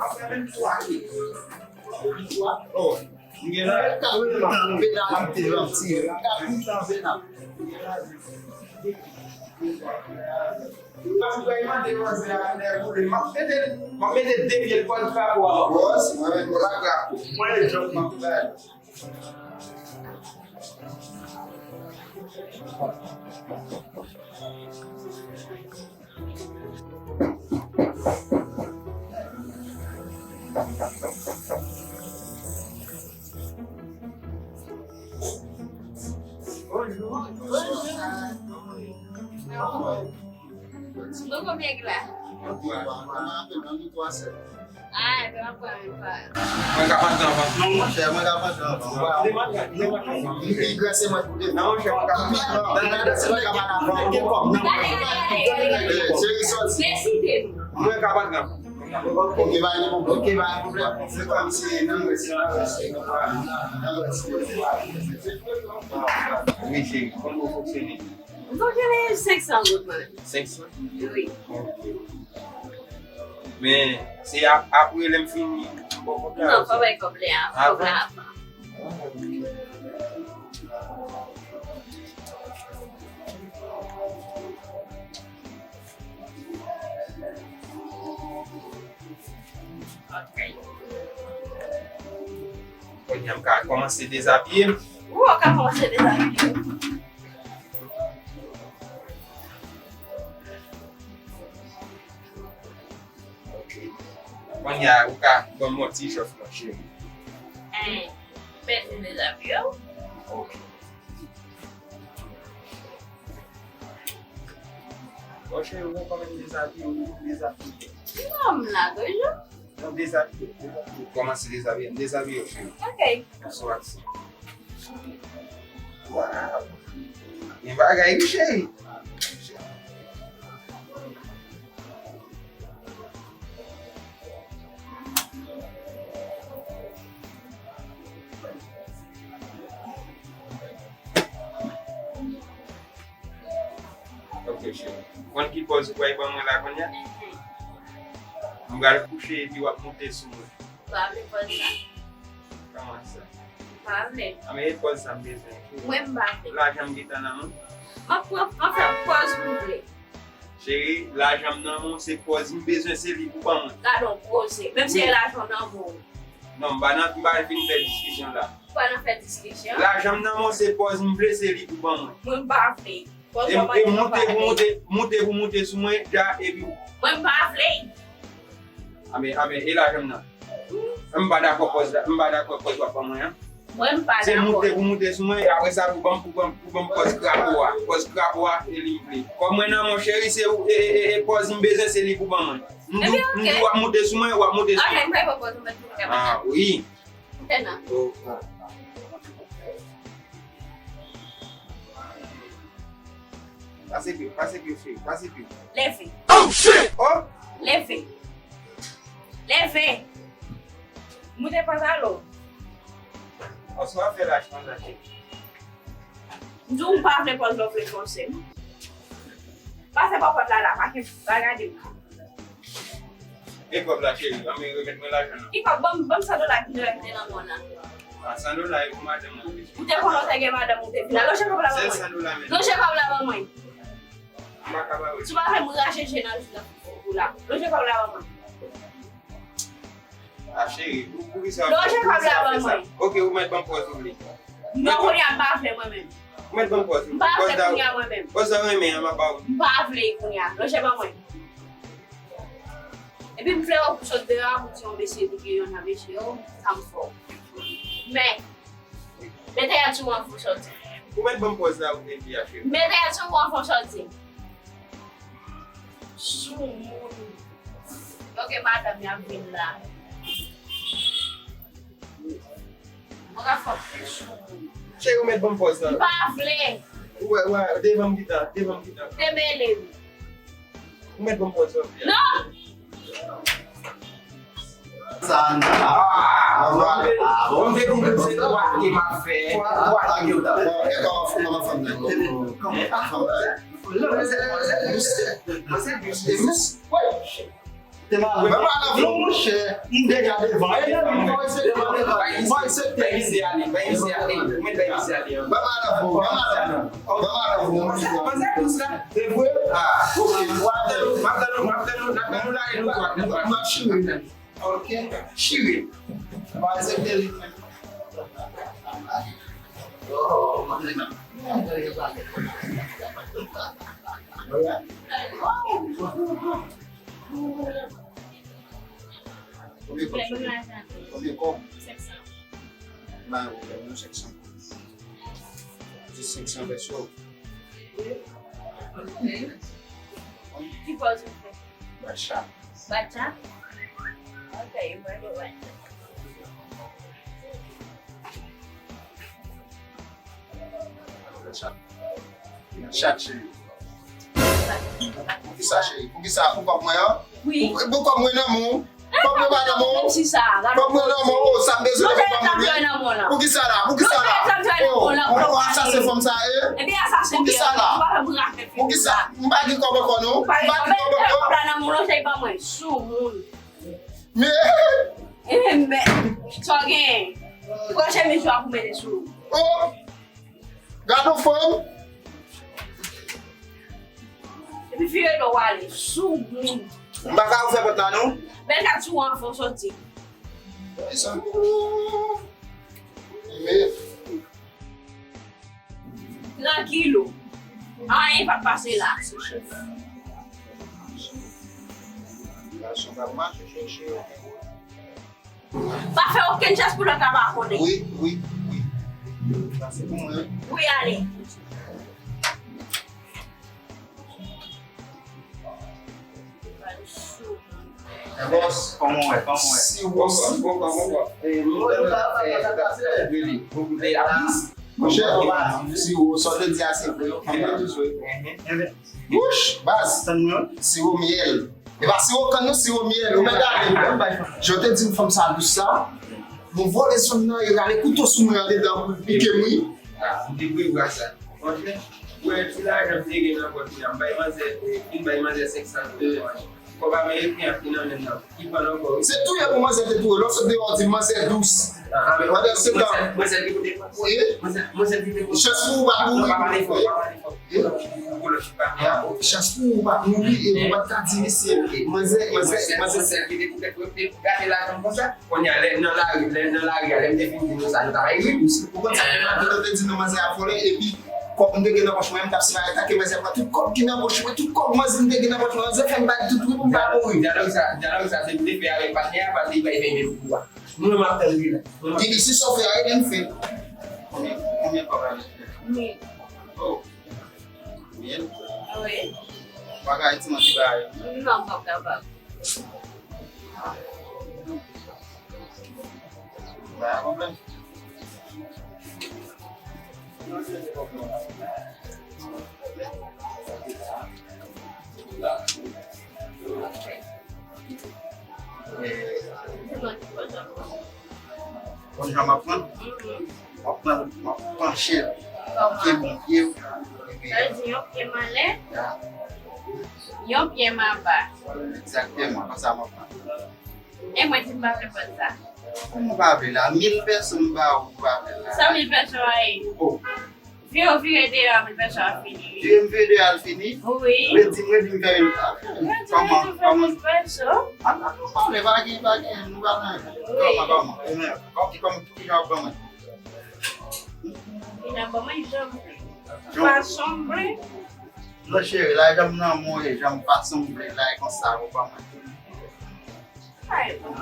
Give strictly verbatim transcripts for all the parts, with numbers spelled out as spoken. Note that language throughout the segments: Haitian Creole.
Apre menm twa ki. Oh, m gen la. Gade tan penalite l ap tire. Gade tan penalite. M ap mete, m ap mete de pye l pran drapo a. Bon, si mwen menm, mwen pa drapo. Mwen, jòk m ap bay. Bonjou. Bonjou. Nou konbyen k la? Ah, epi w ap pran menm pa. Mwen ka pran tan avan. Non, monchè, mwen ka pran tan avan. Ou pi gran se mwen pou devan. Non, monchè, mwen ka pran tan. Ou pi gran. Nan, nan, nan, se mwen ka pran avan. Gade, gade, gade, gade. Eh, cheri, sòti. Deside nou. Mwen ka pran tan. Ok, pa gen pwoblèm. Ok, pa gen pwoblèm. Se kòmsi nan rès, nan rès, nan rès. Wi, cheri, kòman w fonksyone? M sonje li senk san goud mwen menm. Senk san? Wi. Men, se ap-, apre lè m fini, m poko ka. Non, fò bay kòb la, fòk la avan. Ok. Kounye a m ka kòmanse dezabiye m. Ou ka kòmanse dezabiye w. Ok. Kounye a, ou ka ban m yon ti jòf, monchè. Hein, pèse dezabiye w. Ok. Monchè, ou konn kòman dezabiye, ou dezabiye. Non, m la toujou. Non, dezabiye, dezabiye. Kòmanse dezabiye, dezabiye, cheri. Ok. Bonswa, ti. Waw. Gen bagay wi, cheri. Ok, cheri. Ou konn ki pòz ou pral ban mwen la kounye a? M pral kouche epi w ap moute sou mwen. Pa vle pòz sa. Kòman sa? Pa vle. A, men e pòz sa m bezwen, cheri. Mwen m pa vle. Lajan m gentan nan men w. M ap pran, m ap fè pòz m vle. Cheri, lajan m nan men w, se pòz m bezwen, se li pou ban mwen. Gade yon koze. Menm si e lajan w nan men w. Non, m pa nan, m pa vin fè diskisyon la. Ou pa nan fè diskisyon. Lajan m nan men w, se pòz m vle, se li pou ban mwen. Mwen m pa vle. Pòz e, mwen e pa moute pou vle. Moute, moute pou moute sou mwen, ja, epi w. Mwen m pa vle. A men, a men, e lajan m nan. M pa dakò pòz la, m pa dakò pòz w ap ban mwen an. Mwen m pa dakò. Se moute pou moute sou mwen, e apre sa pou ban m, pou ban m, pou ban m pòz krapo a. Pòz krapo a, e li m vle. Kòb mwen nan men w, cheri, se ou, e, e, e, e pòz m bezwen, se li pou ban mwen. M di w, m di w w ap moute sou mwen, w ap moute sou mwen. Ok, m pa pran pòz mwen pou mwen. Ah, wi. Fè nan. Oh, oh. Pase pye w, pase pye w, cheri, pase pye w. Leve. Oh, shit! Oh! Leve. Leve. Moute pantalon. Oswa fè lach pandan cheri. M di w m pa vle pòz lè w vle fòse m. Pase pa pòt la la, pa gen, pa gade m. E kòb la, cheri, ann remèt mwen lajan nan. Ki kòb? Ban m, ban m san dola ki te nan men w la. A, san dola e pou madanm mwen. Ou te konnen w te gen madanm ou te vin la. Lonje kòb la ban mwen. Sèl san dola men. Lonje kòb la ban mwen. M pa ka ba ou. Si w pa vle m rache je nan jou la pou la. Lonje kòb la ban mwen. A, cheri, pou, poukisa, poukisa w fè sa? Lonje kòb la ban mwen. Ok, ou mèt ban m pòz ou vle. Non, kounye a m pa vle mwen menm. Ou mèt ban m pòz ou vle. M pa vle kounye a mwen menm. Pòz la renmen an, m ap ba ou. M pa vle kounye a. Lonje ban mwen. Epi m fè w pou sot deyò a, pou di yon mesye li gen yon nan mesye yo, sa m fè w. Men, mete yad sou mwen anvan w sòti. Ou mèt ban m pòz la ou te di a, cheri. Mete yad sou mwen anvan w sòti. Soumoun. Ok, madanm, y ap vin la. Mwen ka fè w plis soumoun. Cheri, ou mèt ban m pòz la. M pa vle. Ou wè, wè, devan m gentan, devan m gentan. Te mele m. Ou mèt ban m pòz la. Non! Sa a, non. Ah, bon. M te di w se twa ke m ap fè. Twa, twa ke w t ap fè. E kòman fanm nan? Kòman fanm nan? Mwen se, mwen se, mwen se, mwen se, mwen se, Te mare. Ban m al avè w, monchè. M deja devan. E nan li, mwen se, mwen se. Bay misye ale, bay misye ale. Mwen bay misye ale. Ban m al avè w, ban m al avè w. Ban m al avè w, monchè. Panse dous la. Se vre? Ah, ok. M ap tann ou, m ap tann ou, m ap tann ou, n ap tann ou la, e nou twa, nou twa. M ap chire. Ok. Chire. Ba se tèl. Oh, man. Konbyen kòb? Konbyen kòb? Senk san. Ba yo, ba yo senk san. Di senk san pèso. Ki pòz ou fè? Batcha. Batcha? Ok, mwen fè batcha. Batcha. Batcha, cheri. Poukisa, cheri? Poukisa? Pou kòb mwen an? Wi. Pou, pou kòb mwen nan men w? Kòb mwen pa nan men w? Kòb mwen nan men w? Oh, sa m bezwen nan men w? Poukisa la? Poukisa la? Oh, oh, asasen fanm sa ye? Poukisa la? Poukisa? M pa gen kòb ankò non. M pa gen kòb ankò. Men, men, sa w gen? Pran chemiz ou a pou mete sou. Oh! Gad yon fanm. Epi vire do w ale. Sou moun. M pa ka ouvè pòt la non. Bèl gad sou anfan soti. Kisa? Men. Trankilo. Anyen p ap pase la. Gason pa mache chèche. Pa fè okenn jès pou lòt la pa konnen. Wi, wi, wi. Sa se pou mwen. Wi, ale. Bòs, kòman w wè? Kòman w wè? Siwo, siwo, kòman w wè? Monchè, siwo, sa w te di a se vre. Wouch, baz. Siwo myèl. E pa siwo kann non, siwo myèl. Ou mèt ale. Jan w te di m fanm sa dous sa. Bon, vole zòn nan, e rale kouto sou mwen andedan pou l pike m, wi. Ah, m te prevwa sa. Franchman, ou wè ti lajan m te gen nan pòch mwen an, m bay manzè, fin bay manzè senk san dola. Kòb ameriken an ki nan men m nan. Ki pran ankò, wi. Se touye pou manzè te touye. Lè w sot deyò, w di manzè dous. Ah, ah, men pandan se tan. Manzè, manzè ki pou te pran. Wi. Manzè, manzè ki te pran. Chans pou ou pa mouri. Non, pa pale fò, pa pale fò. Chans pou ou pa mouri e ou pa t ka di misye, manzè, manzè, manzè. Gade lajan konsa. Kounye a, lè nan lari, lè nan lari a, lè m te fin di nou sa, nou ta bay ri. Ou konn sa k te pase, nou te di nou manzè a vòlè, epi kòb m te gen nan pòch mwen, m t ap sipare take manzè a pran tout kòb ki nan pòch mwen, tout kòb manzè m te gen nan pòch mwen, manzè fè m bay tout wi pou m pa mouri. Dyalòg sa, dyalòg sa, se m te fè avèk patnè a, paske li bay fè menm kou a. Nou menm ap tann li la. Di li si sa w fè a, e menm fè. Konbyen, konbyen kòb la? Mil. Oh. Mil? Wi. Ou pa ka Ayiti manti ba yo? Non, m p ap kapab. Pa gen pwoblèm. Konn jan m ap pran? W ap pran, w ap panche l. Kòman? Pye bon pye w. Epi sa vle di yon pye m anlè, yon pye m anba. Egzakteman, konsa m ap pran. E mwen di m pa vle pran sa. Kòman w pa vle la? Mil pèso m ba w, ou pa vle la. San mil pèso a ye. Oh. Vire w vire deyò a, mil pèso a fini, wi. Vire m vire deyò a, l fini? Wi. Redi m, redi m fè mil. Redi m, redi m fè mil pèso. An, an, nou pale, pa gen, pa gen, nou pa nan. Wi. Kòman, kòman? Kòman, kòman, ki jan w ap ban mwen? Li nan ban mwen jan. Jan. Fason m vle. Non, cheri, la, jan m nan mwen, jan m fason m vle, la, e konsa, ou ban mwen. Ay, bon.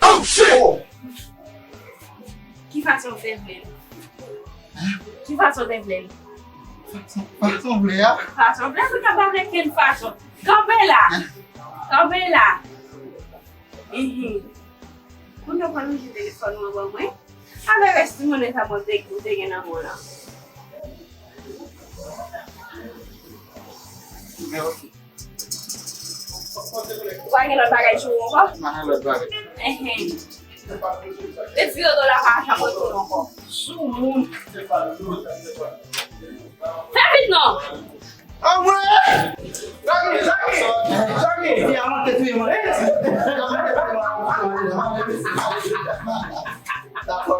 Oh, shit! Oh! Ki fason w te vle l? Ki fason w te vle l? Fason, fason w vle a? Fason w vle a, ou ka pa vle kenn fason. Kanpe la! Kanpe la! Ehe. Kounye a w pral ranje telefòn ou an ban mwen. Avè rès ti monnen sa mwen te, ou te gen nan men w lan. Ou pa gen lòt bagay sou ou ankò? M pa gen lòt bagay. Enhen. Retire do la pa janm retounen ankò. Sou moun. Fè vit non! Anmwe! Jackie, Jackie, Jackie. Ti a manke touye mwen. Dakò,